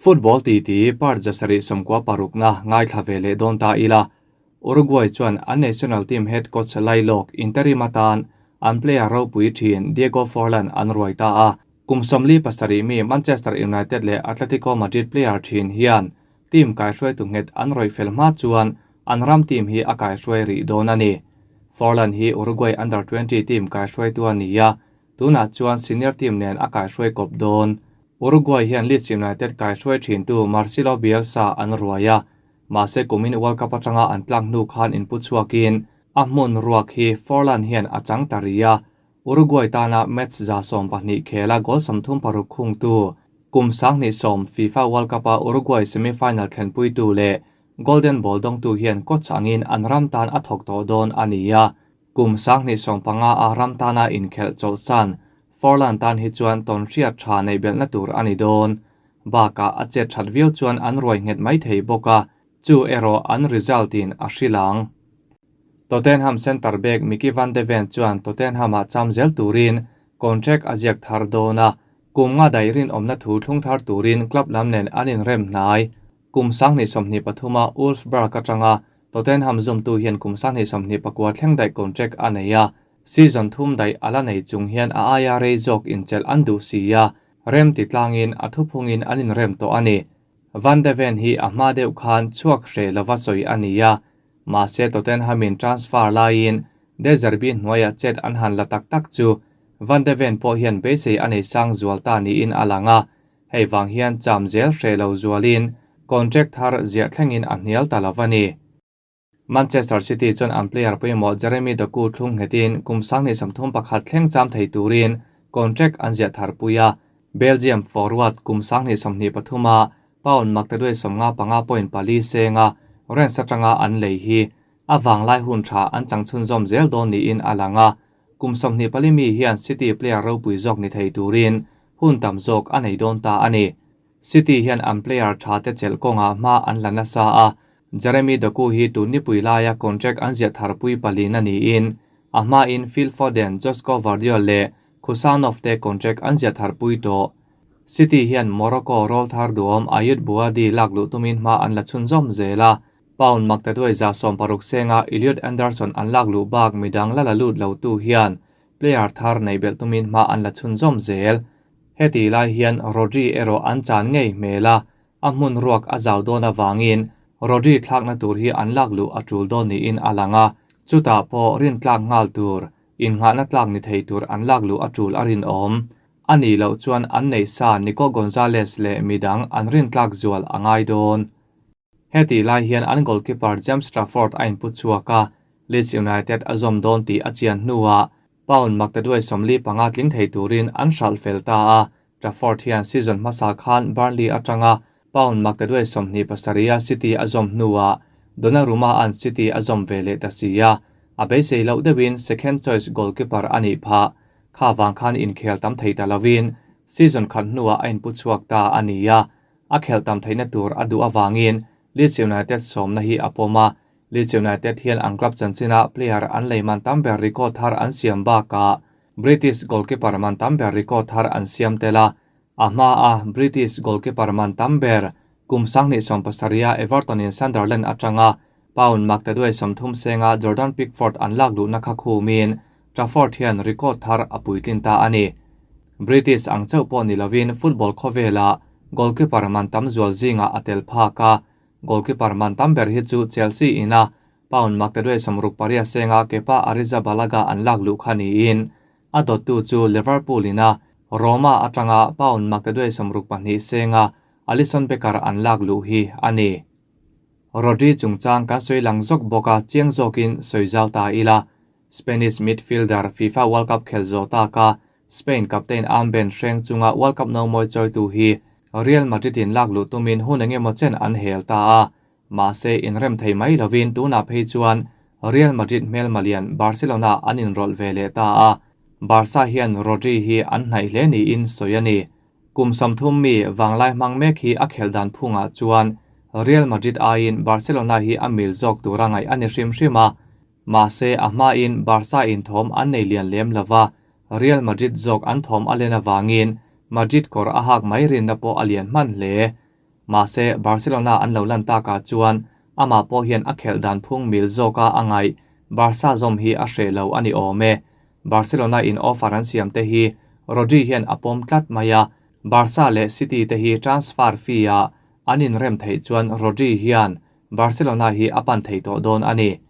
Football titi part 796 na ngaithla ve leh dawn ta ila. Uruguay chuan an national team head coach lailawk interim atan an player ropui thin Diego Forlan an ruai ta a. Kum 47 mi Manchester United leh Atletico Madrid player thin hian team kai hruai tu nget an roi fel hma chuan an ram team hi a kai hruai ri dawn ani. Forlan hi Uruguay under 20 team kai hruai tu ani a. Tunah chuan senior team nen a kai hruai kawp dawn. Uruguay hian Leeds United kai hruai thin tu Marcelo Bielsa an ruaia. Mahse kumin World Cup atanga an tlak hnu khan inpu chhuakin a hmun ruak hi Forlan hian a chang ta ria. Uruguay tana match 12 khela goal 36 khung tu kum 20 FIFA World Cup a Uruguay semi-final thlenpui tu le Golden Ball dong tu hian coach angin an ram tan a thawk tawh dawn ania. Kum 2025 a ram tana inkhel chawlhsan Forlan tan hi chuan tawn hriat tha nei belhna tur ani dawn. Baka a chet that viau chuan an ruai nghet mai thei bawk a, chu erawh an result in a hrilang. Tottenham centre back Micky van de Ven chuan Tottenham a cham zel turin contract a ziak thar dawn a, kum nga dai rin awmna thu thlung thar turin club lam nen an inrem hnai. Kum 2023 a Wolfsburg atanga Tottenham zum tu hian kum 2024 thleng dai contract a nei a, season thum dai ala nei chung hian a aia rei zawk inchel an duh si a, rem ti tlangin a thuphungin an inrem tawh ani. Van de Ven hi a hma deuh khan chhuak hre lova sawi ani a, mahse Tottenhamin transfer laiin De Zerbi hnuaia chet an han la tak tak chu Van de Ven pawh hian beisei a nei sang zual ta niin a lang a, hei wang hian cham zel hre lo zualin contract thar ziah thlengin a hnial ta lova ni. Manchester City chuan an player pawimawh Jeremy Doku thlung nghetin kum 2031 thleng cham thei turin contract an ziah thar pui a. Belgium forward kum 2023 a pound maktaduai 55.4 senga Rennes atanga an lei hi a wanglai hun tha an changchun zawm zel dawn niin a lang a. Kum 24 mi hian City player ropui zawk ni thei turin hun tam zawk a nei dawn ta ani. City hian an player tha te chel kawnga hma an la nasa a. Jeremy Doku hi tun nipui laia contract an ziah tharpui palin ani in a hma in Phil Foden, Josko Gvardiol leh Khusanov te contract an ziah tharpui tawh. City hian Morocco roll thar duam Ayut Bouaddi lak luh tumin hma an la chhun zawm zela. Pound maktaduai 16 senga Elliot Anderson an lak luh bak midang la la lut lo tu hian player thar nei belh tumin hma an la chhun zawm zel. Heti lai hian Rodri erawh an chan ngei hmela a hmun ruak a zau dawn awangin Rodri thlakna tur hi an lak luh a tul dawn niin a lang a, chutah pawh rin tlak nghal tur in nghahna tlak ni thei tur an lak luh a tul a rin awm. Ani loh chuan an nei sa Nico Gonzalez leh midang an rin tlak zual a ngai dawn. Heti lai hian an goalkeeper James Trafford a inpu chhuak a, Leeds United a zawm dawn tih a chian hnuah pound maktaduai 45 tling thei turin an hral fel ta a. Trafford hian season hmasa khan Burnley atanga pound maktaduai 27 City a zawm hnuah Donnarumma an City a zawm ve leh ta si a, a beisei loh deuhin second choice goalkeeper ani pha. Kha wang khan inkhel tam thei ta lovin season khat hnuah a inpu chhuak ta ani a, a khel tam theihna tur a duh awangin Leeds United sawmna hi a pawm a. Leeds United hian an club chanchina player an leiman tam ber record thar an siam baka British goalkeeper man tam ber record thar an siam tela. A hma a British goalkeeper man tam ber kum 2017 Everton in Sunderland atanga pound maktaduai 30 senga Jordan Pickford an lak luhna kha khumin Trafford hian record thar a puitlin ta ani. British ang chauh pawh ni lovin football khawvela goalkeeper man tam zual zinga a tel phak a. Goalkeeper man tam ber hi chu Chelsea ina pound maktaduai 68 senga Kepa Arrizabalaga an lak luh kha niin a dawttu chu Liverpool ina Roma atanga pound maktaduai 62 senga Alisson Becker an lak luh hi ani. Rodri chungchang kan soi lang zawk bawka chiang zawkin soi zau ta ila. Spanish midfielder FIFA World Cup khel zo ta ka Spain captain armband hreng chunga World Cup no moi choi tu hi Real Madrid in lak luh tumin hun engemaw chen an hel ta a. Mahse inrem thei mai lovin tuna phei chuan Real Madrid hmel malian Barcelona an inrawlh ve leh ta a. Barca hian Rodri hi an hnaih hle niin sawi ani. Kum 30 mi wanglai hmang mek hi a khel dan phungah chuan Real Madrid aiin Barcelona hi a mil zawk tura ngaih ani hrim hrim a. Mahse a hma in Barca in thawm an nei lian lem lova, Real Madrid zawk an thawm a len awangin Madrid kawr a hak mai rinna pawh a lian hman hle. Mahse, Barcelona an lo lan takah chuan amah pawh hian a khelh dan phung mil zawka a ngaih Barca zawm hi a hreh lo a ni awm e. Barcelona in offer an siam te hi Rodri hian a pawm tlat mai a, Barca leh City te hi transfer fee ah an inrem theih chuan Rodri hian Barcelona hi a pan thei tawh dawn a ni.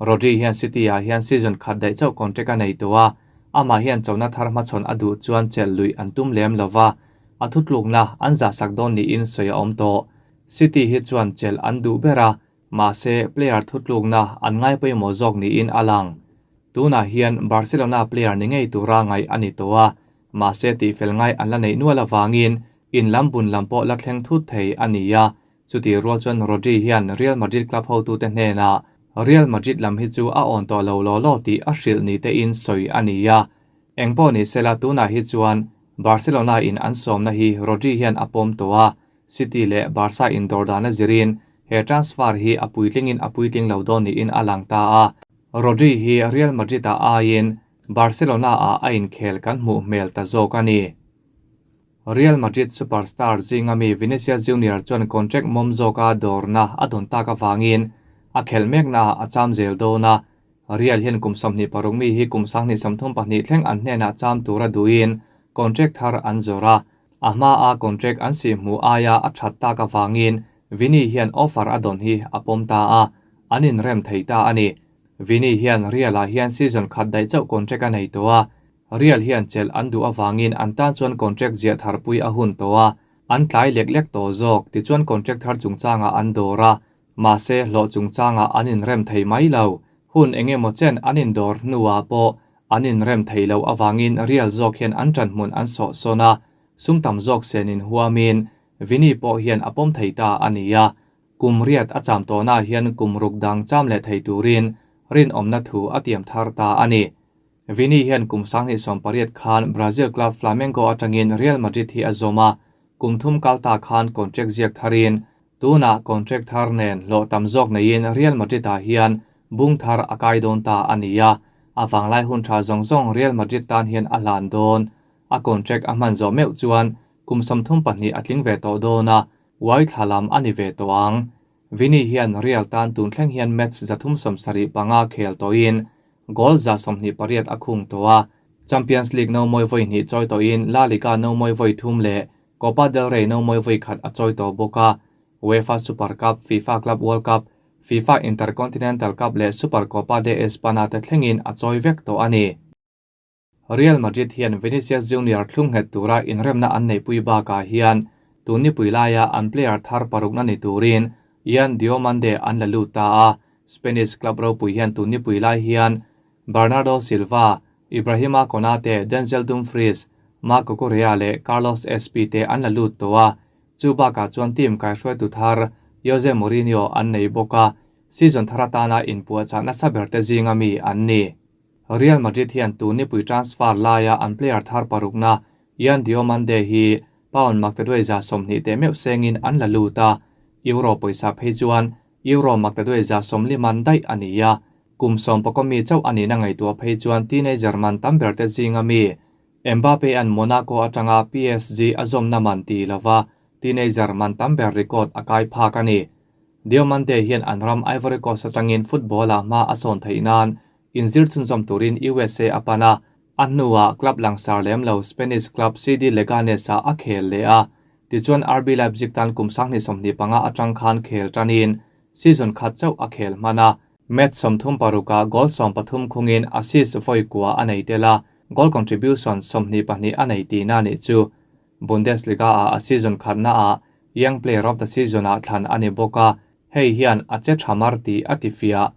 Rodri hian City ah hian season khat daih chauh contract a nei tawh a, amah hian chona thar hmachhawn a duh chuan chelh luih an tum lem lova, a thutlukna an zahsak dawn niin sawi a awm tawh. City hi chuan chelh an duh ber a, mahse player thutlukna an ngai pawimawh zawk niin a lang. Tunah hian Barcelona player ni ngei tura ngaih a ni tawh a, mahse tihfel ngai an la neih nual avangin in lam bun lam pawh la thleng thut thei a ni a, chutih rual chuan Rodri hian Real Madrid club hotute hnenah Real Madrid lam hi chu a awn tawh lo law law tih a hrilh ni tein sawi a ni a. Engpawh ni sela tunah hi chuan Barcelona in an sawmna hi Rodri hian a pawm tawh a, City leh Barca indawr dana zirin he transfer hi a puitlingin a puitling lo dawn niin a lang ta a. Rodri hi Real Madrid ah aiin Barcelona ah a inkhel kan hmuh hmel ta zawk a ni. Real Madrid superstar zinga mi Vinicius Junior chuan contract mawm zawka dawrna a dawn tak avangin a khelh mekna ah a cham zel dawn a. Real hian kum 26 mi hi kum 2032 thleng an hnenah cham tura duhin contract thar an zawrh a. A hmaa contract an sih hmuh aia a that tak avangin Vini hian offer a dawn hi a pawm ta a, an inrem thei ta a ni. Vini hian Real-ah hian season khat daih chauh contract a nei tawh a, Real hian chelh an duh avangin an tan chuan contract ziah tharpui a hun tawh a, an tlai lek lek tawh zawk, tichuan contract thar chungchangah an dawr a, mahse hlawh chungchangah an inrem thei mai lo. Hun eng emaw chen an indawr hnuah pawh an inrem thei loh avangin Real zawk hian an ṭanhmun an sawh sawn a, sum tam zawk senin huamin Vini pawh hian a pawm thei ta a ni a, kum riat a cham tawhnaah hian kum ruk dang cham leh thei turin rinawmna thu a tiam thar ta a ni. Vini hian kum 2018 khan Brazil club Flamengo atangin Real Madrid hi a zawm a, kum thum kal ta khan contract ziak tharin tunah contract thar nen hlawh tam zawk neiin Real Madrid ah hian bung thar a kai dawn ta a ni a, a vanglai hun tha zawng zawng Real Madrid tan hian a hlan dawn. A contract a hman zawh meuh chuan kum 32 a tling ve tawh dawn a, uai thla lam a ni ve tawh ang. Vini hian Real tan tun thleng hian match 375 khel tawhin goal 128 a khung tawh a, Champions League no mawi vawi hnih chawi tawhin La Liga no mawi vawi thum leh Copa del Rey no mawi vawi khat a chawi tawh bawk a, UEFA Super Cup, FIFA Club World Cup, FIFA Intercontinental Cup leh Super Copa de Espana te thlengin a chawi vek tawh a ni. Real Madrid hian Vinicius Junior thlung nghet tura inremna an neihpui bakah hian tun nipui laia an player thar parukna ni turin Yan Diomande an la lut ta a, Spanish club ropui hian tun nipui lai hian Bernardo Silva, Ibrahima Konate, Denzel Dumfries, Marc Cucurella leh Carlos Espi te an la lut tawh a, chu bakah chuan team kaihruaitu thar Jose Mourinho an nei bawk a, season thar atana inpuahchah nasa ber te zinga mi an ni. Real Madrid hian tun nipui transfer laia an player thar parukna Yan Diomande hi pound maktaduai 120 teh meuh sengin an la lut a, euro pawisa phei chuan euro maktaduai 140 man daih a ni a, kum sawm pakaw mi chauh a nihna ngaihtuah phei chuan teenager man tam ber te zinga mi Mbappe an Monaco atanga PSG a zawmna man ti lova teenager man tam ber record a kai phak a ni. Diomande hian an ram Ivory Coast atangin football ah hma a sawn theih nan inzir chhunzawm turin USA a pan a, a hnuah club langsar lem lo Spanish club CD Leganes ah a khel leh a, tichuan RB Leipzig tan kum 2025 atang khan khel tanin season khat chauh a khel hman a, match 36 ah goal 13 khungin assist vawi kua a nei tel a, goal contribution 22 a nei tihna nih chu. Bundesliga ah a season khatna ah Young Player of the Season ah thlan a ni bawk a, hei hian a che tha mar tih a ti fiah.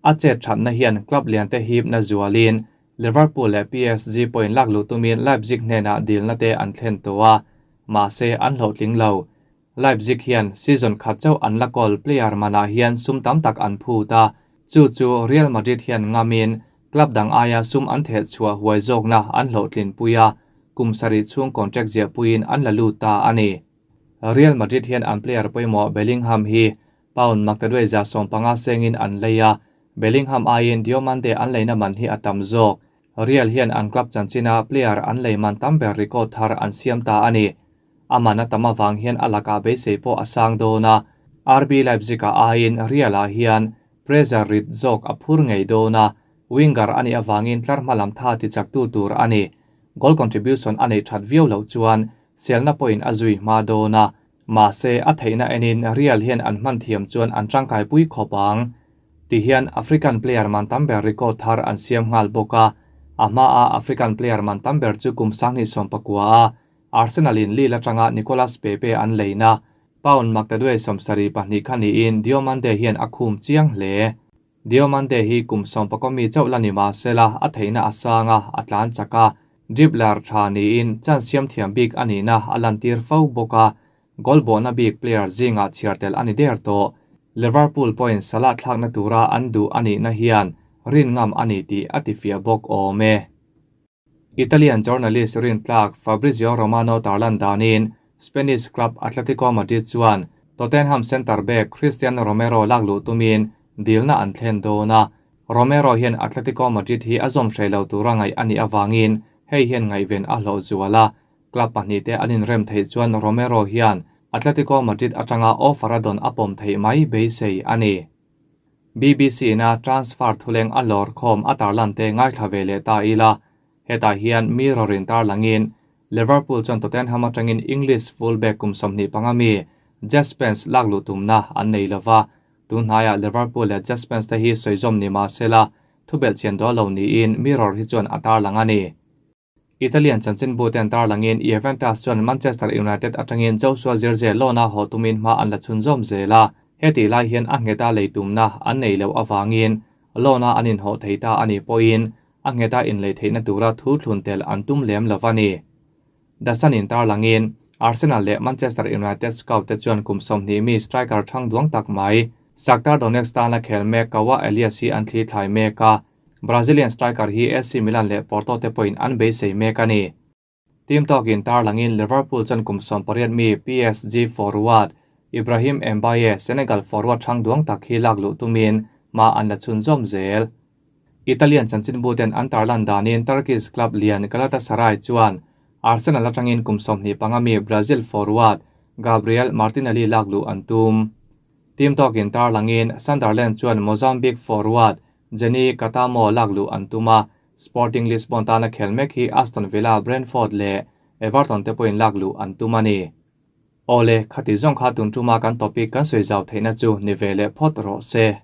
A chet thatna hian club lian te hip na zualin Liverpool leh PSG pawhin lak luh tumin Leipzig hnenah dilna te an thlen tawh a, mahse an hlawhtling lo. Leipzig hian season khat chauh an la kawl player manah hian sum tam tak an phut a, chu chu Real Madrid hian ngamin club dang aia sum an theh chhuah huai zawkna an hlawhtlin pui a, kum sarih chhung contract ziah puiin an la lut ta a ni. Real Madrid hian an player pawimawh Bellingham hi pound maktaduai 150 sengin an lei a, Bellingham aiin Diomande an leina man hi a tam zawk. Real hian an club chanchina player an lei man tam ber record thar an siam ta a ni. A man a tam avang hian a lakah beisei pawh a sang dawn a, RB Leipzig-ah aiin Real-ah hian pressure rit zawk a phur ngei dawn a, winger a nih avangin tlar hma lam tha tichaktu tur a ni. Goal contribution a neih that viau loh chuan selna pawhin a zui hma dawn a, mahse a theihna enin Real hian an hman thiam chuan an tangkaipui khawp ang. Tihian African player man tam ber record thar an siam nghal bawk a, a hmaa African player man tam ber chu kum 2019 a Arsenal in Lille atanga Nicolas Pepe an leina pound maktaduai 72 kha niin Diomande hian a khum chiang hle. Diomande hi kum 11 mi chauh la ni mahsela a theihna a sanga a tlan chaka dribbler tha niin chan siam thiam bik ani na a lantir fo bawk a, goal bona bik player zinga chhiartel ani der tawh. Liverpool point Salah thlakna tura an duh ani na hian rin ngam ani tih a ti fia bawk awm e. Italian journalist rin tlak Fabrizio Romano tarlan danin Spanish club Atletico Madrid chuan Tottenham centre back Cristian Romero laklu tumin dilna an thlen dawna. Romero hian Atletico Madrid hi a zawm hreilo tura ngai ani awangin hei hian ngaiven a hlawh zuala. Club pahnih te an inrem theih chuan Romero hian Atletico Madrid atanga offer a dawn a pawm theih mai beisei ani. BBC na transfer thuleng a lawr khawm a tarlan te ngaithla ve leh ta ila. Hetah hian Mirror in tarlangin Liverpool chuan Tottenham atangin English fullback kum 25 mi Jed Spence laklu tumna an nei lova. Tunhnaiah Liverpool leh Jed Spence te hi sawi ni mahsela thubel chian dawl lo niin Mirror hi chuan a tarlang ani. Italian chanchin bu ten tarlangin Juventus chuan Manchester United atangin Joshua Zirkzee loan-a haw tumin hma an la chhun zawm zela. Heti lai hian a ngheta lei tumna an nei lo awangin loan-a an inhawh thei ta ani pawhin a ngheta inlei theihna tura thu thlun tel an tum lem lo ani. The Sun in tarlangin Arsenal leh Manchester United scout te chuan kum 20 mi striker thang duang tak mai Shakhtar Donetsk tana khel mek Kawa Elias hi an thli thlai mek a. Brazilian striker hi AC Milan leh Porto te pawhin an beisei mek ani. Team talk in tarlangin Liverpool chuan kum 18 mi PSG forward Ibrahim Mbaye Senegal forward thang duang tak hi laklu tumin ma an la chhun zawm zel. Italian chanchin buten an tarlan danin Turkish club lian Galatasaray chuan Arsenal atangin kum 25 mi Brazil forward Gabriel Martinelli laklu an tum. Team talk in tarlangin Sunderland chuan Mozambique forward Jenny Catamo laklu an tuma. Sporting Lisbon tana khel mek hi Aston Villa, Brentford le Everton te pawhin laklu an tum ani. Ole khati zawng kha tun tuma kan topic kan sawi zau theihna chu ni ve leh phawt rawh se.